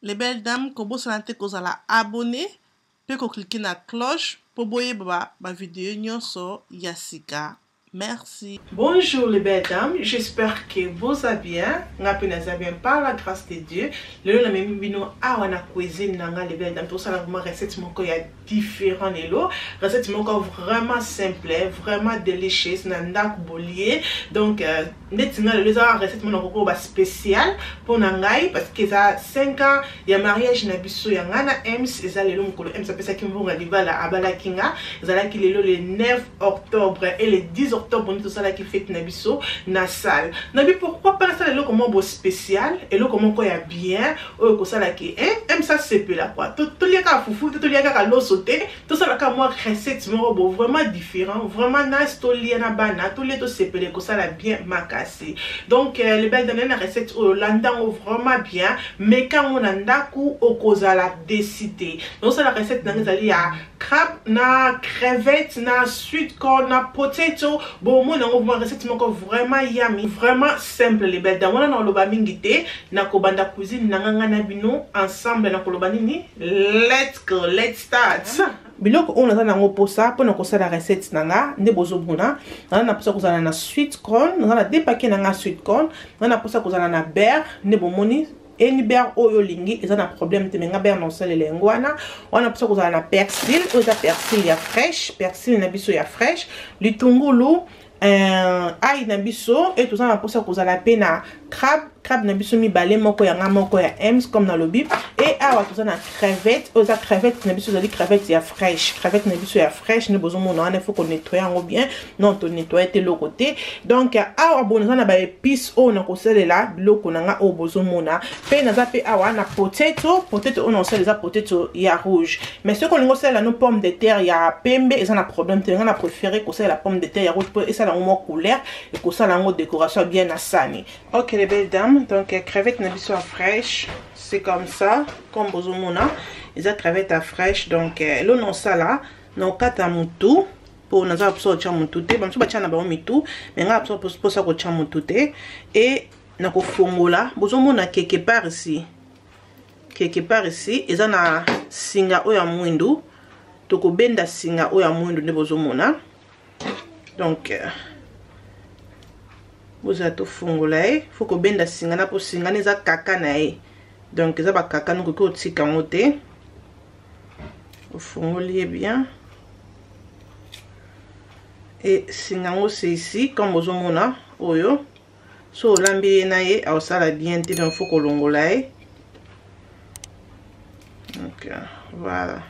Les belles dames, kobosana te kozala abonné pe ko cliquer na cloche po boyeba ba video nyonso ya sika. Merci. Bonjour les belles dames, j'espère que vous allez bien. Nga pe naza bien par la grâce de Dieu. Lelo na memi bino awa na cuisine na nga les belles dames. Tosala vraiment recette moko ya différent lelo. Recette moko vraiment simple, vraiment délicieuse na ndako bolie. Donc euh, ndeti nga lelo eza recette moko nakoko ba spécial pona ngai parce que eza 5 ans ya mariage na biso ya nga na Ems eza lelo mokolo Ems apesaki mbongo ya libala abalaki nga ezalaki lelo le 9 octobre et le 10 octobre nde tosalaki fete na biso na salle nabi pourquoi pas nasala eloko moko bo spécial eloko moko ya bien oyo ekosalaki Ems asepela quoi tolia kaka fufu te tolia kaka loso te tosalaka mwa recette moko bo vraiment différent vraiment nice tolia na bana tolia tosepela ekosala bien makasi donc euh, le belle dame na recette oyo landa yango vraiment bien meka yango na ndako okozala desi te nazosala recette nanga ezali ya crabe na crevette na sweet corn na potato bomona yango vraiment recette moko vraiment yummy vraiment simple les belles dames wana nakoloba mingi te nakobanda cuisine nanga ngai na bino ensemble nakoloba nini let's go let's start biloko oyo naza nango mposa mpona kosala recette na nga nde bozomona naza na mposa kozala na sweet corn naza na deux paquet na nga sweet corn naza na mposa kozala na beurre nde bomoni eni beurre oyo olingi eza na problème te me nga beurre na osalela yango wana wana mposa kozala na persil oyo eza persil ya fraîche persil na biso ya fraîche litungulu euh, ail na biso e toza na mposa kozala mpe na crabe crabe na biso mibale moko ya nga moko ya ems comme nalobi e awa toza na crevette oyo eza crevette na biso ezali crevette ya fraîche crevette na biso ya fraîche nde bozomona wana il faut konettoye yango bien non tonettoye te eloko te donc awa bo naza na baépice oyo nakosalela biloko na nga oyo bozomona mpe naza mpe awa na potato potato oyo nakosalela eza potato ya rouge mais soki olingi osalela no pomme de terre ya pembe eza na problème te nga na préféré kosalela pomme de terre ya rouge mpo esala yango mwa couleur ekosala yango décoration bien na sani ok les belles dames donc euh, crevette na biso ya fraîche c'est comme ça comme bozomona eza crevette ya fraîche donc euh, elona osala na okata motu mpo naza na mposa kotya motu te bamosusu batya na bango mitu me ngai na mposa kotya motu te e nakofongola bozomona quelque part ici quelque part ici eza na singa oyo ya mwindu tokobenda singa oyo ya mwindu nde bozomona donc euh, bozala tofongola ye fo kobenda singa na mpo singa na eza kaka na ye donc eza bakaka nokoki kotika yango te ofongoli ye bien e singa yango c'est ici comme bozomona oyo so olambi ye na ye akosala bien te donc faut kolongola ye donc euh, voilà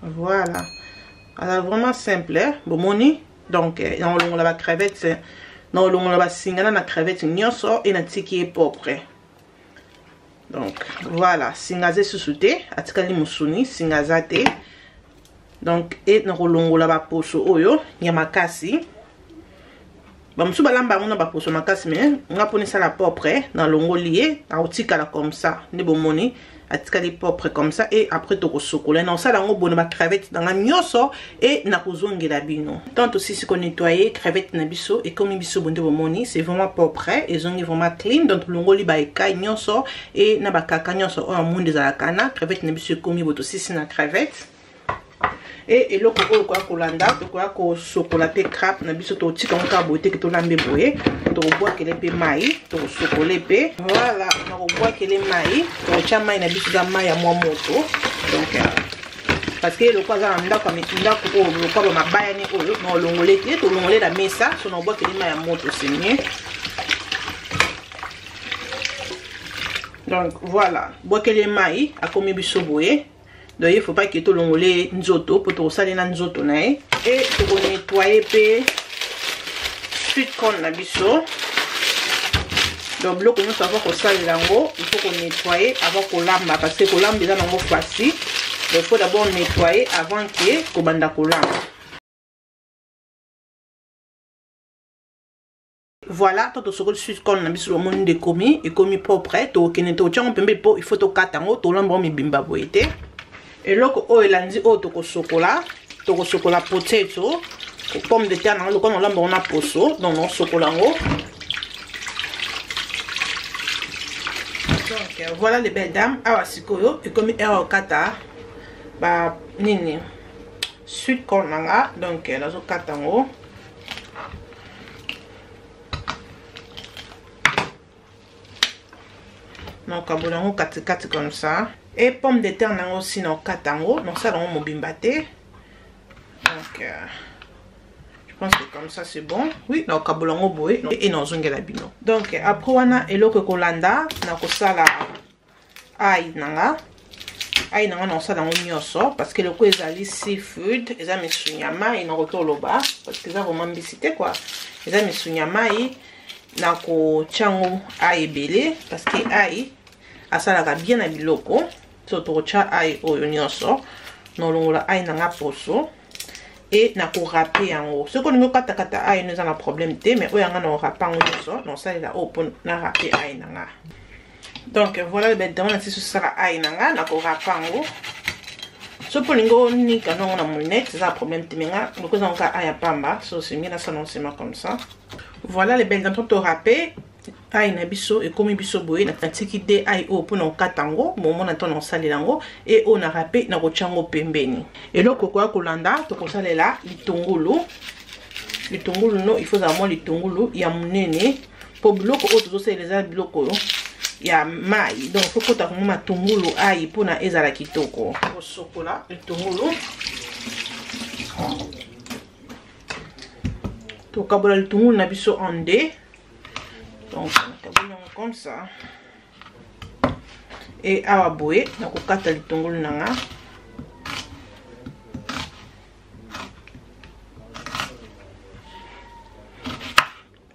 voilà aza vraiment simple eh? bomoni donc eh, nakolongola bacrevette nakolongola basinga na na crevette nyonso e natiki ye propre donc voilà singa aza lisusu te atikali mosuni singa aza te donc e nakolongola baposo oyo ya makasi bamosusu balamba yango na baposo makasi me nga mpona esala propre nalongoli ye akotikala comme ça nde bomoni atikali propre comme ça et après tokosokola na osala yango boye na bacrevette na nga nyonso e nakozongela bino tant tosisi konettoye crevette na biso ekomi biso boye nde bomoni c'est vraiment propre ezongi vraiment clean donc tolongoli baekai nyonso e na bakaka nyonso oyo mwindu ezalaka na crevette na biso ekomi boye tosisi na crevette e eloko oyo okoya kolanda tokoya kosokola mpe crape na biso tokotika yango kaka boye teke tolambe boye tokobwakele mpe mai tokosokole mpe voilà nakobwakele mai tokotya mai na biso eza mai ya mwa moto donc euh, parce que lokola aza na ndako ndako oyo lokola bamabayani oyo na olongole te tolongole na mesa so na obwakeli mai ya moto c'est mieux donc voilà bwakeli mai akomi biso boye donc il faut pas que tolongole ye nzoto mpo tokosali na nzoto na ye e tokonettoye mpe sweet corn na biso donc biloko nyonso avant kosalela yango il faut konettoye avant kolamba parce que kolamba eza nango facile donc il faut d'abord nettoyer avant ke kobanda kolamba voilà to tosokoli sweet corn na biso bomoni nde ekomi ekomi propre tokokende tokotya yango pembeni mpo il faut tokata yango tolamba yango mibimba boye te eloko oyo elandi oyo tokosokola tokosokola potato pomme de terre nango lokola nolamba yango na poso donc nosokola yango. Donc voilà les belles dames, awa sikoyo ekomi heure okata ba nini sweet corn na nga. Donc nazokata yango. Nakokabola yango katikati comme ça. Et pomme de terre nango aussi nakokata yango, nakosala yango mobimba te. Donc je pense que comme ça c'est bon. Oui, nakokabola yango boye et nazongela bino. Donc après wana eloko ekolanda nakosala ail nanga. Ail nanga nakosala yango nyonso parce que eloko ezali seafood, eza misuni ya mai, nakoki koloba parce que eza vraiment mbisi te quoi. Eza misuni ya mai, nakotia yango ail ebele parce que ail asalaka bien na biloko. So tokotia ail oyo nyonso, nolongola ail nanga poso et nakorape yango. Soki olingi okatakata ail no eza na problème te, mais oyo yanga nakorape yango nyonso, nakosalela oyo mpo narape ail nanga. Donc voilà les belles dames, nati sosala ail nanga, nakorape yango. Soki olingi onika nango na moulinette, eza na problème te, mais nga lokola eza kaka ail ya pamba, so c'est mieux nasala yango nsima comme ça. Voilà les belles dames, to torape ail na biso ekomi biso boye. Natiki de ail oyo mpona kokata yango, momona ntango nakosalela yango, e oyo na rape nakotia yango pembeni. Eloko koya kolanda, tokosalela litungulu. Litungulu no, il faut ezala mwa litungulu ya monene mpo biloko oyo tozosalela eza biloko oyo ya mai. Donc faut kota vraiment matungulu ail mpona ezala kitoko. Kosokola litungulu, tokabola litungulu na biso en deux. Donc nakaboli yango comme ça. Et awa boye nakokata litungulu na nga.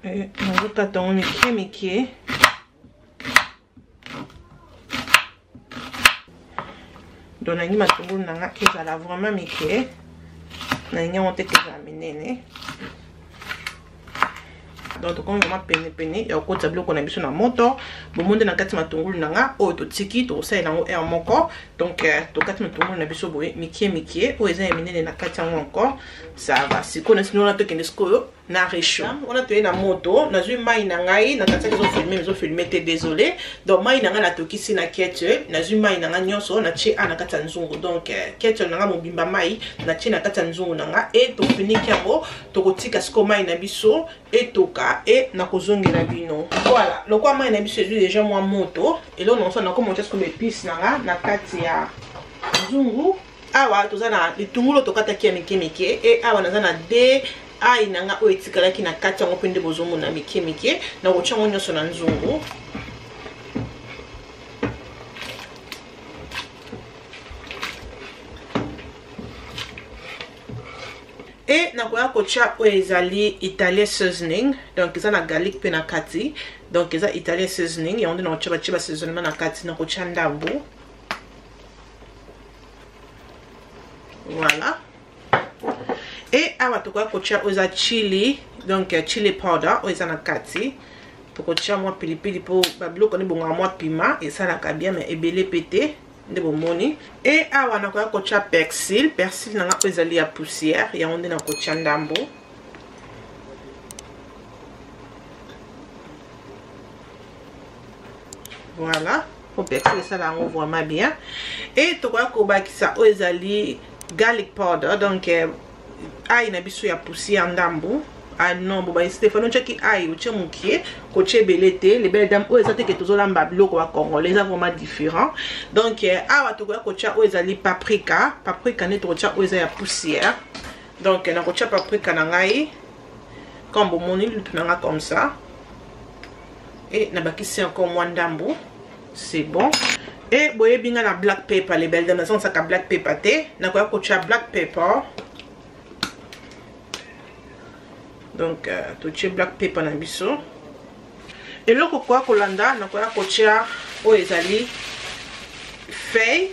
Et nazokata yango mike mike. Donc nalingi matungulu na nga ezala vraiment mike, nalingi yango te ezala minene. Donc tokomi vraiment pene pene ya kokotisa biloko na biso na moto. Bomonde na kati matungulu na nga oyo totiki, tokosalela yango heure moko. Donc tokati matungulu na biso boye mike mike, oyo eza ya minene na kati yango encore ça va. Sikoyo na sino wana tokende sikoyo na réchaud. Wana toye na moto, nazwi mai na ngai na kati ezofilme, ezofilme te, désolé. Donc mai na ngai natokisi na kettle, nazwi mai na ngai nyonso natie a na kati ya nzungu. Donc kettle na ngai mobimba mai natie na kati ya nzungu na ngai, e tofiniki yango, tokotika sikoyo mai na biso etoka e nakozongela bino. Voilà, lokwa mai na biso ezwi déjà mwa moto, eloko na kosala nakomotia sikoyo ba épices na nga na kati ya nzungu. Awa toza na litungulu tokataki ya mike mike, e awa naza na de ail na nga oyo etikalaki na kati yango mpe nde bozomona mike mike, nakotia yango nyonso na nzungu. E nakoya kotia oyo ezali italien seasoning, donc eza na garlic mpe na kati, donc eza italien seasoning yango nde nakotia, batie ba seasonement na kati, nakotia ndambu. Voilà. Et awa tokoya kotia oyo eza chili, donc chili powder oyo eza na kati. Tokotia mwa pilipili mpo ba biloko nde bongaka mwa pima esalaka bien, mais ebele pe te nde bomoni. Et awa nakoya kotia persil, persil na nga oyo ezali ya poussière, yango nde nakotia ndambo. Voilà, po persil esala yango vraiment bien. Et tokoya kobakisa oyo ezali garlic powder, donc ail na biso ya poussière ndambo. Ah non, bon, bah, Stéphane, otiaki ail, otie mokie, kotie ebele te. Les belles dames, oyo eza te ke tozolamba biloko ya congolais, eza vraiment différent. Donc awa tokoya kotia oyo ezali paprika, paprika nde tokotia oyo eza ya poussière. Donc nakotia paprika na ngai comme bomoni lutu na nga comme ça. Et nabakisi encore mwa ndambo, c'est bon. Et boyebi nga na black pepper, les belles dames, nazongisaka black pepper te, nakoya kotia black pepper. Donc totie black pepper na biso. Eloko koya kolanda, nakoya kotia oyo ezali feuille,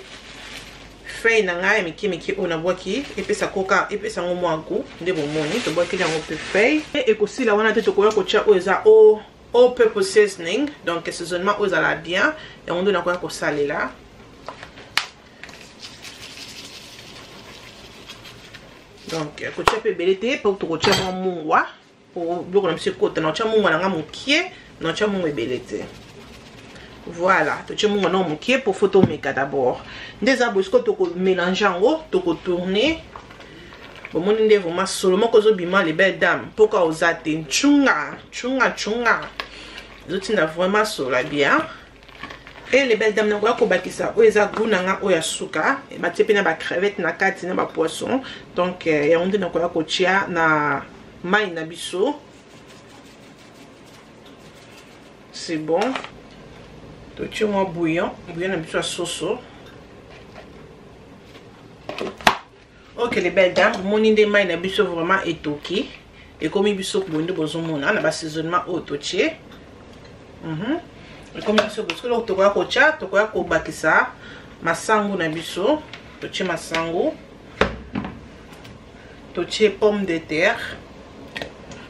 feuille na ngai ya mike mike oyo nabwaki, epesa koka, epesa yango mwa goût nde bomoni tobwakeli yango mpe feuille. E ekosila wana te, tokoya kotia oyo eza all purpose seasoning, donc assaisonnement oyo ezala bien, yango nde nakoya kosalela. Donc kotia mpe ebele te mpo tokotia mwa mungwa po biloko na biso ekota. Nakotia mungwa na nga mokie, nakotia mungwa ebele te. Voilà, totie mungwa nao mokie po faut tomeka d'abord. Nde eza boye, sikoyo tokomélange yango, tokotourne. Bomoni nde vraiment solo moko ezobima, les belles dames. Mpoka oza te, ntshunga tshunga tshunga, ezotinda vraiment solo ya bien. Et les belles dames, nakoya kobakisa oyo eza goût na nga oyo ya suka, batie mpe na bacrevette na kati na bapoisson. Donc yango nde nakoya kotia na mai na biso. C'est bon, totie mwa bouillon, bouillon na biso ya soso. Ok les belles dames, bomoni nde mai na biso vraiment etoki, ekomi biso boye nde bozomona na basaisonnement oyo totie. Ekomi biso boye. Soki tokoya kotia, tokoya kobakisa masangu na biso. Totie masangu, totie pomme de terre,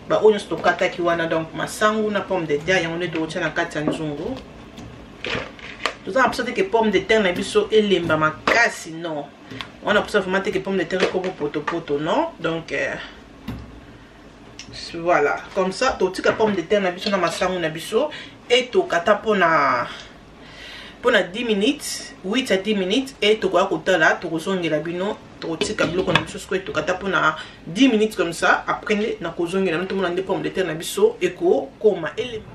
baoyo nyonso tokataki wana. Donc masangu na pomme de terre, yango nde tokotia na kati ya nzungu. Toza na mposa te ke pomme de terre na biso elemba makasi, non. Wana mposa vraiment te ke pomme de terre ekomo potopoto, non. Donc voilà, comme ça totika pomme de terre na biso na masangu na biso etoka ata mpona 10 minutes, 8 à 10 minutes. E tokoya kotala, tokozongela bino. Tokotika biloko na biso sikoyo etoka ata mpona 10 minutes comme ça. Après nde nakozongela bino, tomona nde pomme de terre na biso ekokoma elemba.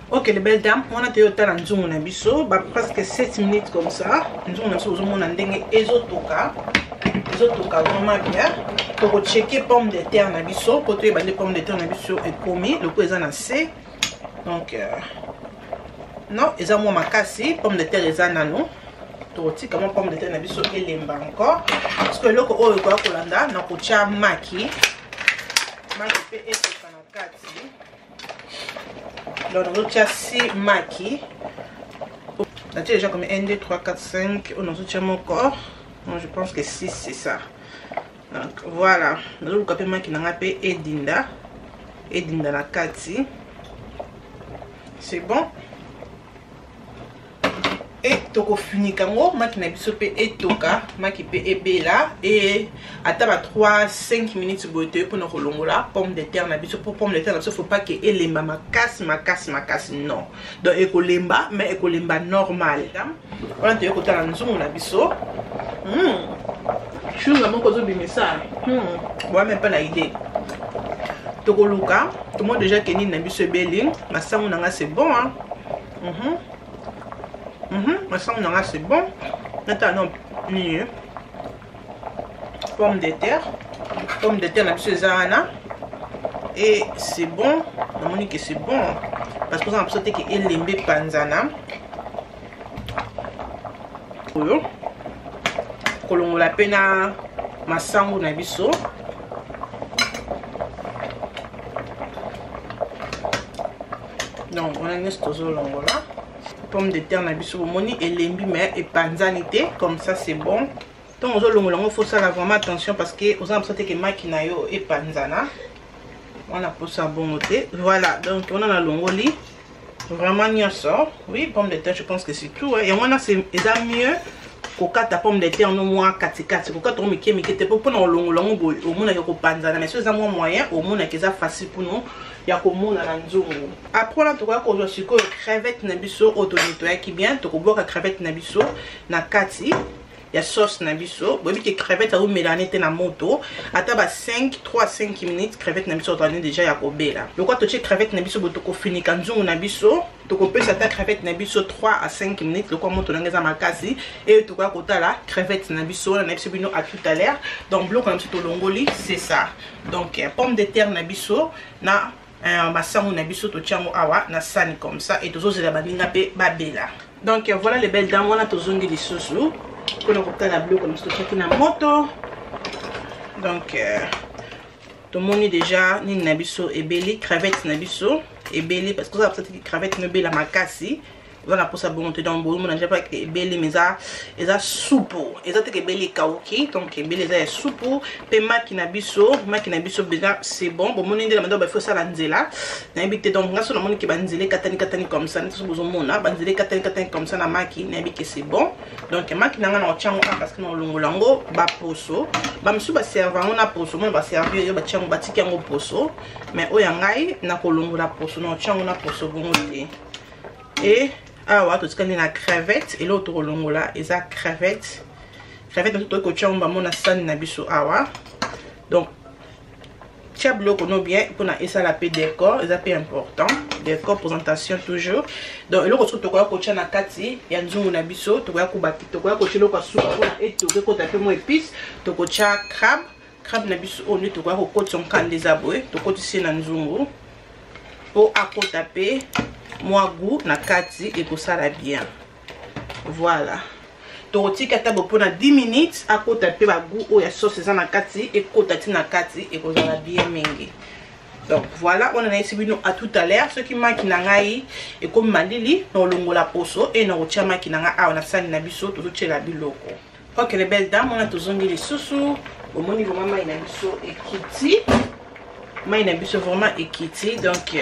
Ok les belles dames, wana toyo otala nzungu na biso ba presque 7 minutes comme ça. Nzungu na biso ozomona ndenge ezotoka, ezotoka vraiment bien. Tokocheke pomme de terre na biso po toyeba nde pomme de terre na biso ekomi loko eza na se. Donc non, eza mwa makasi, pomme de terre eza nano. Tokotika mwa pomme de terre na biso elemba encore, parce que eloko oyo ekoya kolanda na kotia maki, maki mpe etoka na kati. Donc nazotia si maki, natie déjà comme 1, 2, 3, 4, 5. Oyo nazotia moko, non, je pense que 6, c'est ça. Donc voilà, nazoluka mpe maki na nga mpe edinda, edinda na kati. C'est bon. E tokofunika yango, maki na biso mpe etoka, maki mpe ebela e ata ba 3 5 minutes boye. Toye mpona kolongola pomme de terre na biso, po pomme de terre na biso faut pas ke elemba makasi makasi makasi, non. Donc ekolemba, mais ekolemba normal. Wana toye kotala nzungu na biso, chunga moko ozobimisa, boa même pas na idée. Tokoluka, tomoni déjà ke nini na biso ebeli. Masangu na nga, c'est bon, hein? Masangu na nga, c'est bon. Natala no nini, pomme de terre. Pomme de terre na biso eza wana et c'est bon. Namoni ke c'est bon, parce que oza na biso te ke elembe epanzana. Oyo kolongola mpe na masangu na biso. Donc wana nyonso tozolongola pomme de terre na biso. Bomoni elembi mais epanzani te, comme ça c'est bon. Ntongo ozolongola yango, faut osala vraiment attention, parce que oza na mposa te ke maki na yo epanzana. Wana mposa bongo te. Voilà, donc wana nalongoli vraiment nyonso. Oui, pomme de terre, je pense que c'est tout. Yango wana eza mieux kokata pomme de terre no mwa katikati, kokata ngo mike mike te, po mpona kolongola yango boye omonaki kopanzana. Mais so eza mwa moyen, omonaki eza facile mpona ya komona na nzungu. Après wana tokoya kozwa sikoyo crevette na biso oyo tonetoyaki bien. Tokobwaka crevette na biso na kati ya sauce na biso. Boyebi ke crevette azomelane te na moto, ata ba 5 3 5 minutes, crevette na biso otani déjà ya kobela. Lokwa totie crevette na biso boye, tokofinika nzungu na biso, tokopesa ata crevette na biso 3 à 5 minutes. Lokwa moto ndenge eza makasi, e tokoya kotala crevette na biso wana na biso bino. À tout à l'heure. Donc biloko na biso tolongoli, c'est ça. Donc pomme de terre na biso na masangu na biso, totia yango awa na sani comme ça, e tozozela baninga mpe babela. Donc voilà les belles dames, wana tozongi lisusu mpona kotala biloko na biso totiaki na moto. Donc tomoni déjà nini na biso ebeli, crevette na biso ebeli, parce que oza na crevette nobela makasi, oza na mposa bongo te. Donc bozomona déjà pa ebeli, mais eza supu, eza teke ebeli ekauki. Donc ebeli eza ya supu. Mpe maki na biso déjà c'est bon. Bomoni nde na bandako bafo osala nzela, nayebi te. Donc nga so namoni ke banzela ekatani katani comme ça, neti so bozomona banzela ekatani katani comme ça na maki, nayebi ke c'est bon. Donc maki na nga na kotia yango parce que na kolongola yango baposo. Bamisusu baserve yango na poso, mona baservir yo batia yango, batiki yango poso. Mais oyo ya ngai, na kolongola poso, na kotia yango na poso bongo te. E Awa totikali na crevette, eloko tokolongola eza crevette. Crevette tokoki kotia yango bamona sani na biso awa. Donc tia biloko no bien mpona esala mpe décor, eza mpe important, décor, présentation toujours. Donc eloko soki tokoya kotia na kati ya nzungu na biso, tokoya kobaki, tokoya kotia eloko ya suka mpona etoke ekota mpe mwa épice. Tokotia crabe, crabe na biso oyo nde tokoya kokotisa nkanda eza boye, tokotisi ye na nzungu mpo akota mpe mwa goût na kati, ekosala bien. Voilà, tokotika ata bo mpona 10 minutes, akota mpe bagoût oyo ya sauce eza na kati, ekota ti na kati, ekozala bien mingi. Donc voilà, wana nayesi bino à tout à l'heure. Soki maki na ngai ekomi malili, na olongola poso e na kotia maki na ngai awa na sani na biso tozotiela biloko. Ok, les belles dames, wana tozongi lisusu. Bomoni vraiment mai na biso ekiti, mai na biso vraiment ekiti. Donc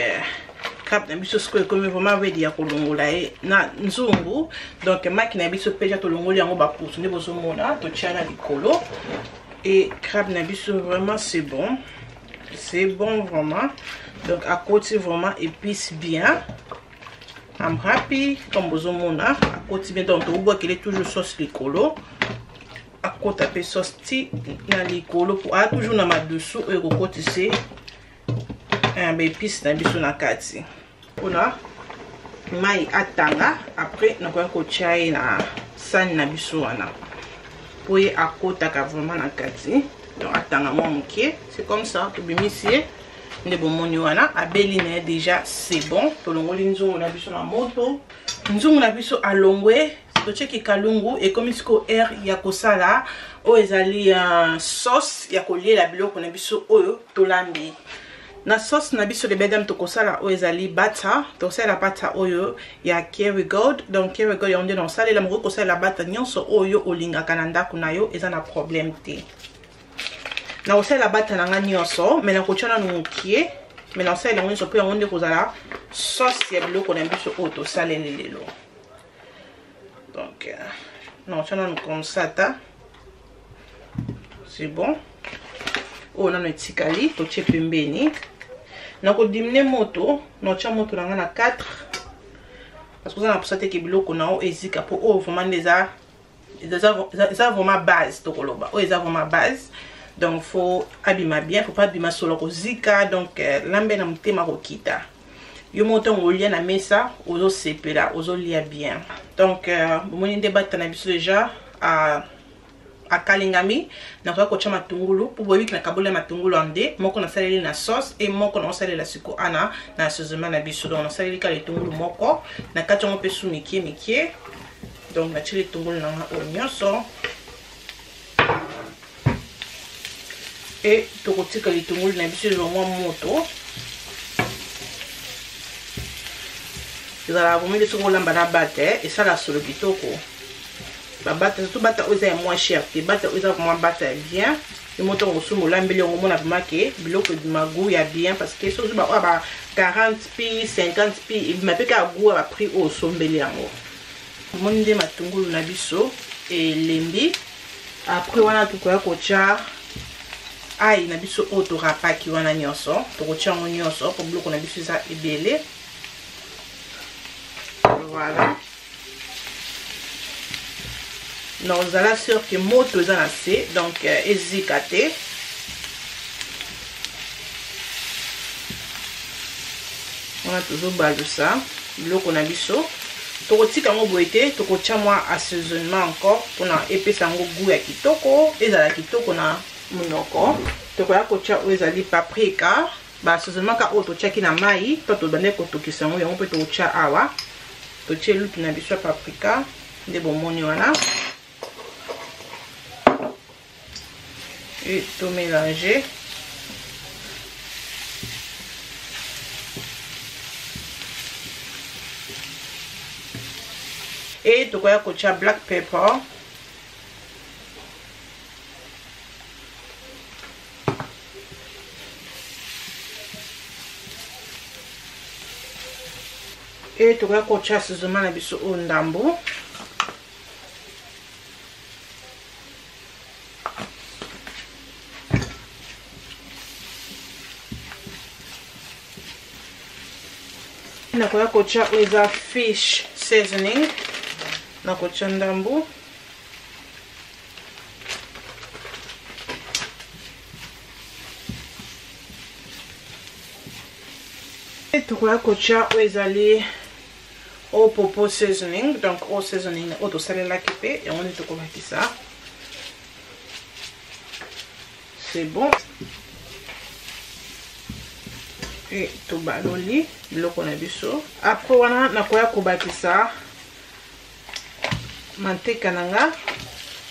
crabe na biso sikoyo ekomi vraiment ready ya kolongola ye na nzungu. Donc maki na biso mpe ja tolongoli yango baposo nde bozomona, totia na likolo. Et crabe na biso vraiment c'est bon, c'est bon vraiment. Donc akoti vraiment épice bien, I'm happy comme bozomona akoti bien. Donc tobwakele toujours sauce likolo, akota mpe sauce ti na likolo po aya toujours na madusu oyo ekokotise baépice na biso na kati mpona mai atanga. Après nakoya kotia ye na sani na biso wana po ye akotaka vraiment na kati. Donc atanga mwa moke, c'est comme ça. Tobimisi ye nde bomoni wana, abeli na ye déjà, c'est bon. Tolongoli nzungu na biso na moto, nzungu na biso alongwe, totieki kalungu. Ekomi sikoyo heure ya kosala oyo ezali sauce ya koliela biloko na biso oyo tolambi. Na sauce na biso, les belles dames, tokosala oyo ezali butter. Tokosalela butter oyo ya Kerrygold. Donc Kerrygold yango nde na kosalela. Mokoki kosalela butter nyonso oyo olingaka na ndako na yo, eza na problème te. Na kosalela butter na nga nyonso, mais nakotia nanu mokie, mais na kosalela yango nyonso mpo yango nde kozala sauce ya biloko na biso oyo tosaleli lelo. Donc nakotia nanu comme ça ta, c'est bon. Oyo nano etikali totie pembeni. Nakodiminuer moto, nakotia moto na nga na 4 parce que oza na mposa teke biloko na yo ezika, mpo oyo vraiment nde eza vraiment base. Tokoloba oyo eza vraiment base, donc faut abima bien, faut pas abima solo kozika. Donc lambe na motema kokita yo moko, ntango olia na mesa ozosepela, ozolia bien. Donc bomoni nde butter na biso déjà akalingami. Nakoya kotia matungulu mpo boyebiki na kabola ya matungulu ande moko nasaleli na sauce e moko naosalela siko ana na assaisonnement na biso. Donc nasaleli kaka litungulu moko na kati yango mpe su mike mike. Donc natie litungulu na nga oyo nyonso e tokotika litungulu na biso ezwa mwa moto. Ezalaka vraiment soki olamba na butter, esala solo kitoko. Babutter, surtout butter oyo eza ya moins cher te, butter oyo eza vraiment butter ya bien. Yo moto kosomba, olambeli yango, omona vraiment ke biloko ebima goût ya bien, parce que soki oyo ba 40 p, 50 p, ebima mpe kaka goût ya baprix oyo osombeli yango. Omoni nde matungulu na biso elembi. Après wana tokoya kotia ail na biso oyo torapaki wana nyonso, tokotia yango nyonso po biloko na biso eza ebele. Voilà, donc ozala sûr ke moto eza na se, donc ezika te. Wana tozobalusa biloko na biso, tokotika yango boye te, tokotia mwa assaisonnement encore mpona epesa yango goût ya kitoko, ezala kitoko na monoko. Tokoya kotia oyo ezali paprika, baassaisonnement ka oyo totiaki na mai to tobandaki kotokisa yango, yango mpe tokotia awa. Totie lutu na biso ya paprika nde bomoni wana e tomélanger. E tokoya kotia black pepper. E tokoya kotia assaisonnement na biso oyo ndambo. Nakoya kotia oyo eza fish. Seasoning nakotia ndambu. Tokoya kotia oyo ezali oyo popo seasoning, donc oyo seasoning oyo tosalelaki mpe yango nde tokobakisa. C'est bon. E tobaloli biloko na biso. Après wana nakoya kobakisa manteka na nga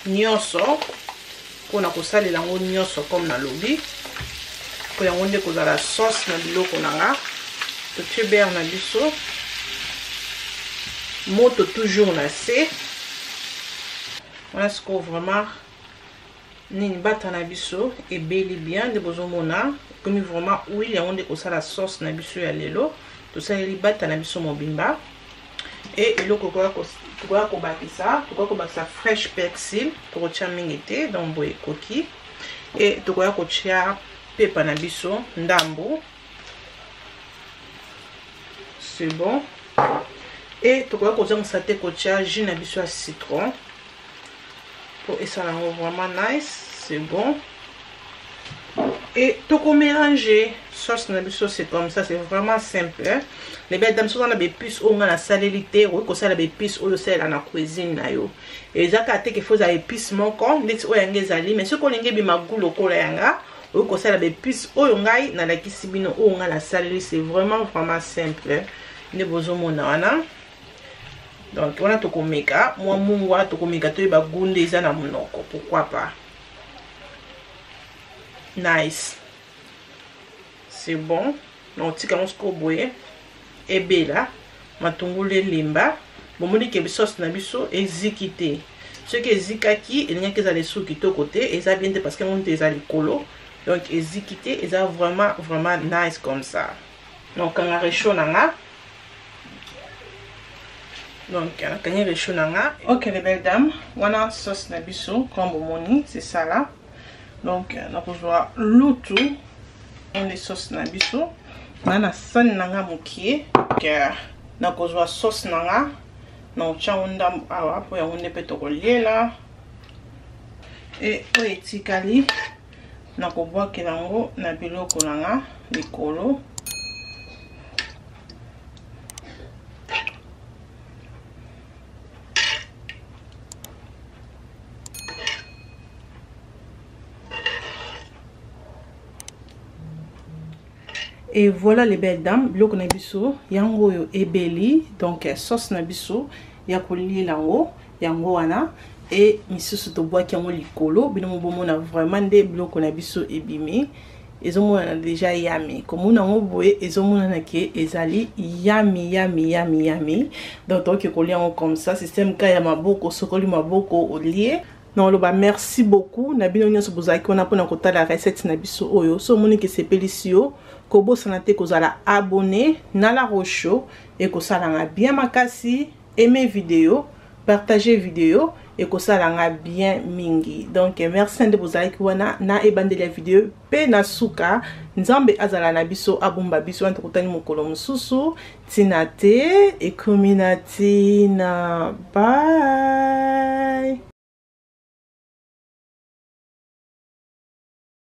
nyonso mpona kosalela yango nyonso comme nalobi, mpo yango nde kozala sauce na biloko na nga. Totie beurre na biso, moto toujours na se wana. Sikoyo vraiment nini, bata na biso ebeli bien nde bozomona ekomi vraiment huile. Yango nde kosala sauce na biso ya lelo. Tosaleli bata na biso mobimba. E eloko tokoya kobakisa, tokoya kobakisa fresh persil, tokotia mingi te, donc boye ekoki. E tokoya kotia pepa na biso ndambu. C'est bon. E tokoya kozongisa te kotia jus na biso ya citron po esala yango vraiment nice. C'est bon. Et tokomélanger sauce na biso. C'est comme ça, c'est vraiment simple. Les belles dames, soza na baépice oyo nga nasaleli te, okoki kosala baépice oyo osalela na cuisine na yo. Eza kaka te ke faut eza épice moko ndeti oyo yango ezali, mais soki olingi ebima goût lokola yanga, okoki kosala baépice oyo ngai nalakisi bino, oyo ngai nasaleli. C'est vraiment vraiment simple nde bozomona wana. Donc wana tokomeka mwa mungwa, tokomeka toyeba goût nde eza na monoko, pourquoi pas. Nice, c'est bon. Na otika yango sikoyo boye ebela, matungulu elemba. Bomoni ke sauce na biso eziki te. Soki ezikaki, elingaki ezala esu kitoko te, eza bien te, parce que yango nde eza likolo. Donc eziki te, eza vraiment vraiment nice comme ça. Nakokanga réchaud na nga. Donc nakangi réchaud na nga. Ok, les belles dames, wana sauce na biso comme bomoni, c'est ça là. Donc nakozwa lutu nde sauce na biso na sani na nga mokie. Nakozwa sauce na nga, na otya yango ndambo awa mpo yango nde mpe tokoliela. E oyo etikali, nakobwakela yango na biloko na nga likolo. Et voilà, les belles dames, biloko na biso yango oyo ebeli. Donc sauce na biso ya koliela yango, yango wana. E misusu tobwaki yango likolo. Bino mobomona vraiment nde biloko na biso ebimi, ezomonana déjà yummy. Komona yango boye, ezomonana ke ezali yummy, yummy, yummy, yummy. Donc tokoki kolia yango comme ça, système ka ya maboko, sokoli maboko, olie. Na oloba merci beaucoup na bino nyonso bozalaki wana mpona kotala recette na biso oyo. So omoni ke esepelisi yo, kobosana te kozala abonné na La Roche. Ekosalanga bien makasi. Aime vidéo, partage vidéo, ekosalanga bien mingi. Donc merci nde bozalaki wana na ebandeli ya video mpe na suka. Nzambe azala na biso, abomba biso. Wana tokutani mokolo mosusu. Ntina te ekomi na ntina. Bye.